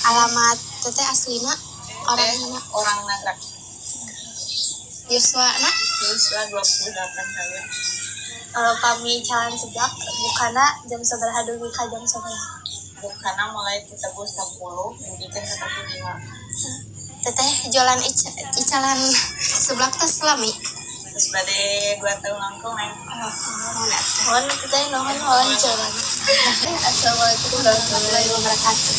Alamat teteh aslina orang Teteh mana? Orang Nagrak. Yuswa na? Yuswa 28 tahun. Kalau kami jalan seblak, bukana jam sabaraha dugi ka jam sabaraha? Bukana mulai ti 9.30 dugikeun ka 5. Teteh jualan icalan seblak tos lami? Terus bade 2 tahun langkung, Neng. Oh, nuhun atuh. Nuhun teteh, nuhun wawancara. Assalamualaikum warahmatullahi wabarakatuh.